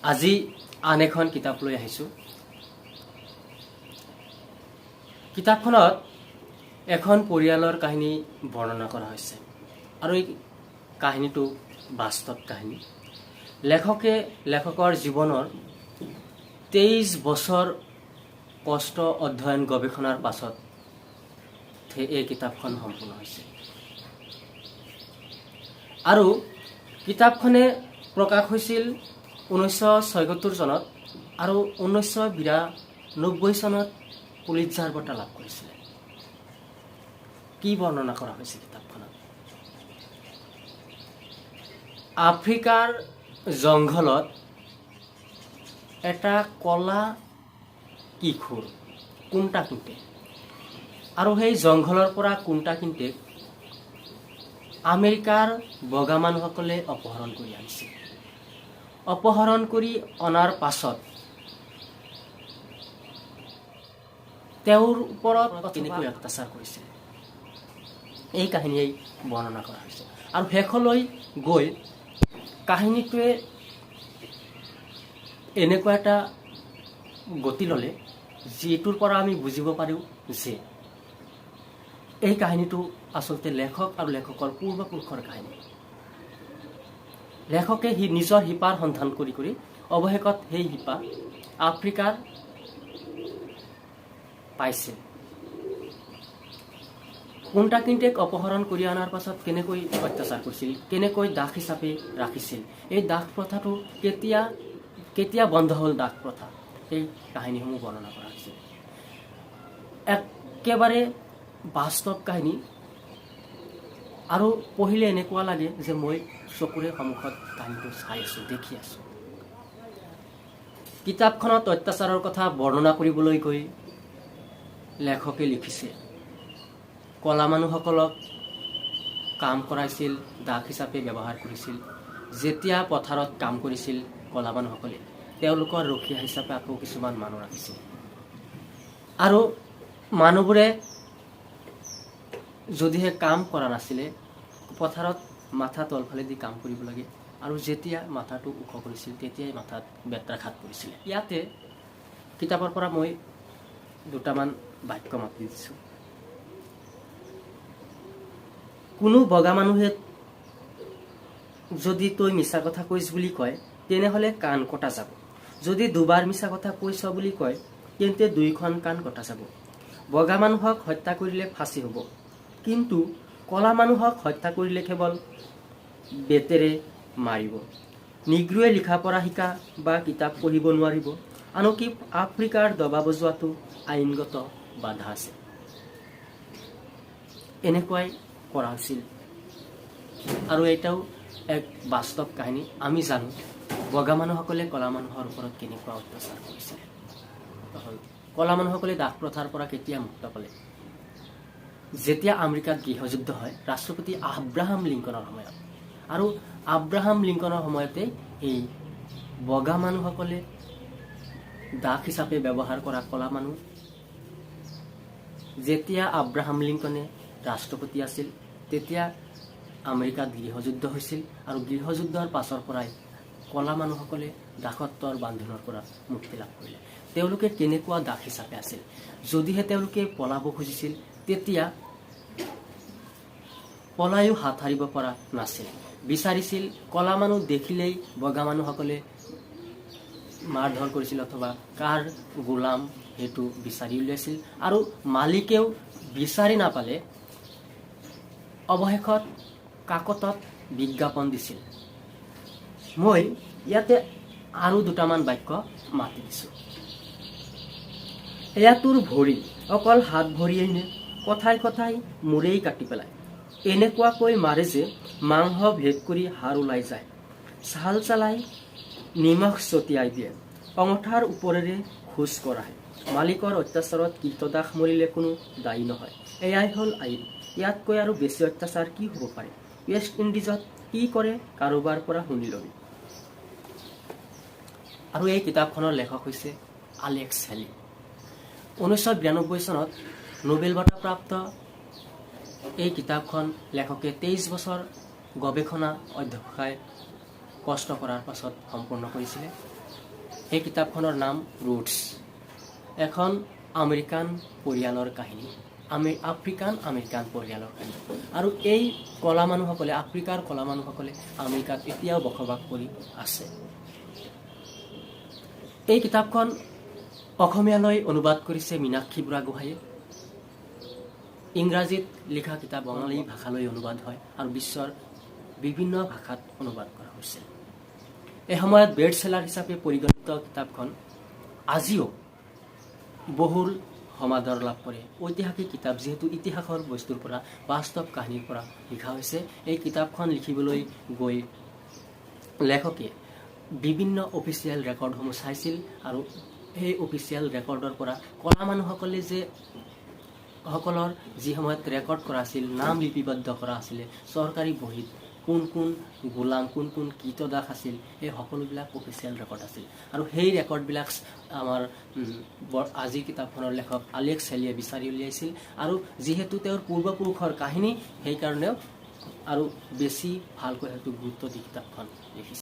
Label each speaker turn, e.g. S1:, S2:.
S1: আজি আন এখন কিতাপ লৈ আহিছোঁ। কিতাপখনত এখন পৰিয়ালৰ কাহিনী বৰ্ণনা কৰা হৈছে আৰু এই কাহিনীটো বাস্তৱ কাহিনী। লেখকে লেখকৰ জীৱনৰ 23 বছৰ কষ্ট, অধ্যয়ন, গৱেষণাৰ পাছত এই কিতাপখন সম্পূৰ্ণ হৈছে আৰু কিতাপখনে প্ৰকাশ হৈছিল 1976 চনত আৰু 1992 চনত পুলিৎজাৰ বঁটা লাভ কৰিছিলে। কি বৰ্ণনা কৰা হৈছে কিতাপখনত? আফ্ৰিকাৰ জংঘলত এটা কলা কিশোৰ কুন্তা কিন্তে আৰু সেই জংঘলৰ পৰা কুন্তা কিন্তেক আমেৰিকাৰ বগা মানুহসকলে অপহৰণ কৰি আনিছিল। অপহৰণ কৰি অনাৰ পাছত তেওঁৰ ওপৰত কেনেকৈ অত্যাচাৰ কৰিছিল, এই কাহিনীয়েই বৰ্ণনা কৰা হৈছে। আৰু শেষলৈ গৈ কাহিনীটোৱে এনেকুৱা এটা গতি ল'লে, যিটোৰ পৰা আমি বুজিব পাৰোঁ যে এই কাহিনীটো আচলতে লেখক আৰু লেখকৰ পূৰ্বপুৰুষৰ কাহিনী। লেখকে সি নিজৰ শিপাৰ সন্ধান কৰি কৰি অৱশেষত সেই শিপা আফ্ৰিকাৰ পাইছিল। কুন্তা কিন্তেক অপহৰণ কৰি অনাৰ পাছত কেনেকৈ অত্যাচাৰ কৰিছিল, কেনেকৈ দাস হিচাপে ৰাখিছিল, এই দাস প্ৰথাটো কেতিয়া কেতিয়া বন্ধ হ'ল দাস প্ৰথা, সেই কাহিনীসমূহ বৰ্ণনা কৰা হৈছিল। একেবাৰে বাস্তৱ কাহিনী আৰু পঢ়িলে এনেকুৱা লাগে যে মই চকুৰে সন্মুখত কাহিনীটো চাই আছোঁ, দেখি আছোঁ। কিতাপখনত অত্যাচাৰৰ কথা বৰ্ণনা কৰিবলৈ গৈ লেখকে লিখিছে, কলা মানুহসকলক কাম কৰাইছিল, দাস হিচাপে ব্যৱহাৰ কৰিছিল। যেতিয়া পথাৰত কাম কৰিছিল কলা মানুহসকলে, তেওঁলোকৰ ৰখীয়া হিচাপে আকৌ কিছুমান মানুহ ৰাখিছিল আৰু মানুহবোৰে যদিহে কাম কৰা নাছিলে, পথাৰত মাথা তলফালে দি কাম কৰিব লাগে আৰু যেতিয়া মাথাটো ওখ কৰিছিল, তেতিয়াই মাথাত বেত্ৰাঘাত কৰিছিলে। ইয়াতে কিতাপৰ পৰা মই দুটামান বাক্য মাতি দিছোঁ। কোনো বগা মানুহে যদি তই মিছা কথা কৈছ বুলি কয়, তেনেহ'লে কাণ কটা যাব। যদি দুবাৰ মিছা কথা কৈছ বুলি কয়, তেন্তে দুইখন কাণ কটা যাব। বগা মানুহক হত্যা কৰিলে ফাঁচি হ'ব, কিন্তু কলা মানুহক হত্যা কৰিলে কেৱল বেতেৰে মাৰিব। নিগ্ৰোৱে লিখা পঢ়া শিকা বা কিতাপ পঢ়িব নোৱাৰিব। আনকি আফ্ৰিকাৰ দবা বজোৱাটো আইনগত বাধা আছে। এনেকুৱাই কৰা হৈছিল আৰু এটাও এক বাস্তৱ কাহিনী। আমি জানো বগা মানুহসকলে কলা মানুহৰ ওপৰত কেনেকুৱা অত্যাচাৰ কৰিছিলে। হ'ল কলা মানুহসকলে দাস প্ৰথাৰ পৰা কেতিয়া মুক্ত পালে? যেতিয়া আমেৰিকাত গৃহযুদ্ধ হয় ৰাষ্ট্ৰপতি আব্ৰাহাম লিংকনৰ সময়ত। আৰু আব্ৰাহাম লিংকনৰ সময়তে এই বগা মানুহসকলে দাস হিচাপে ব্যৱহাৰ কৰা কলা মানুহ, যেতিয়া আব্ৰাহাম লিংকনে ৰাষ্ট্ৰপতি আছিল, তেতিয়া আমেৰিকাত গৃহযুদ্ধ হৈছিল আৰু গৃহযুদ্ধৰ পাছৰ পৰাই কলা মানুহসকলে দাসত্বৰ বান্ধোনৰ পৰা মুক্তি লাভ কৰিলে। তেওঁলোকে কেনেকুৱা দাস হিচাপে আছিল? যদিহে তেওঁলোকে পলাব খুজিছিল, তেতিয়া পলায়ো হাত সাৰিব পৰা নাছিল। বিচাৰিছিল, কলা মানুহ দেখিলেই বগা মানুহসকলে মাৰ ধৰ কৰিছিল অথবা কাৰ গোলাম সেইটো বিচাৰি উলিয়াইছিল আৰু মালিকেও বিচাৰি নাপালে অৱশেষত কাকতত বিজ্ঞাপন দিছিল। মই ইয়াতে আৰু দুটামান বাক্য মাতি দিছোঁ। এয়া তোৰ ভৰি, অকল হাত ভৰিয়েই নে? কথাই কথাই মূৰেই কাটি পেলায়। এনেকুৱাকৈ মাৰে যে মাংস ভেদ কৰি হাড় ওলাই যায়। ছাল চালাই নিমখ ছটিয়াই দিয়ে। অঙঠাৰ ওপৰেৰে খোজ কঢ়ায়। মালিকৰ অত্যাচাৰত কৃতদাস মৰিলে কোনো দায়ী নহয়। এয়াই হ'ল আইন। ইয়াতকৈ আৰু বেছি অত্যাচাৰ কি হ'ব পাৰে? ৱেষ্ট ইণ্ডিজত কি কৰে কাৰোবাৰ পৰা শুনি ল'বি। আৰু এই কিতাপখনৰ লেখক হৈছে আলেক্স হেলি। 1992 চনত নোবেল বঁটাপ্ৰাপ্ত এই কিতাপখন লেখকে 23 বছৰ গৱেষণা, অধ্যৱসায় কষ্ট কৰাৰ পাছত সম্পূৰ্ণ কৰিছিলে। সেই কিতাপখনৰ নাম ৰুটছ, এখন আমেৰিকান পৰিয়ালৰ কাহিনী, আমি আফ্ৰিকান আমেৰিকান পৰিয়ালৰ কাহিনী। আৰু এই কলা মানুহসকলে, আফ্ৰিকাৰ কলা মানুহসকলে আমেৰিকাত এতিয়াও বসবাস কৰি আছে। এই কিতাপখন অসমীয়ালৈ অনুবাদ কৰিছে মীনাক্ষী বুঢ়াগোহাঁইয়ে। ইংৰাজীত লিখা কিতাপ বঙালী ভাষালৈ অনুবাদ হয় আৰু বিশ্বৰ বিভিন্ন ভাষাত অনুবাদ কৰা হৈছে। এসময়ত বেষ্ট চেলাৰ হিচাপে পৰিগণিত কিতাপখন আজিও বহুল সমাদৰ লাভ কৰে। ঐতিহাসিক কিতাপ যিহেতু ইতিহাসৰ বস্তুৰ পৰা, বাস্তৱ কাহিনীৰ পৰা লিখা হৈছে। এই কিতাপখন লিখিবলৈ গৈ লেখকে বিভিন্ন অফিচিয়েল ৰেকৰ্ডসমূহ চাইছিল আৰু সেই অফিচিয়েল ৰেকৰ্ডৰ পৰা কলা মানুহসকলে যে সকলৰ যি সময়ত ৰেকৰ্ড কৰা আছিল, নাম লিপিবদ্ধ কৰা আছিলে চৰকাৰী বহীত, কোন কোন গোলাম, কোন কোন কৃতদাস আছিল, এই সকলোবিলাক অফিচিয়েল ৰেকৰ্ড আছিল। আৰু সেই ৰেকৰ্ডবিলাক আমাৰ আজিৰ কিতাপখনৰ লেখক আলেক্স হেলিয়ে বিচাৰি উলিয়াইছিল। আৰু যিহেতু তেওঁৰ পূৰ্বপুৰুষৰ কাহিনী, সেইকাৰণেও আৰু বেছি ভালকৈ হয়তো গুৰুত্ব দি কিতাপখন লিখিছিল।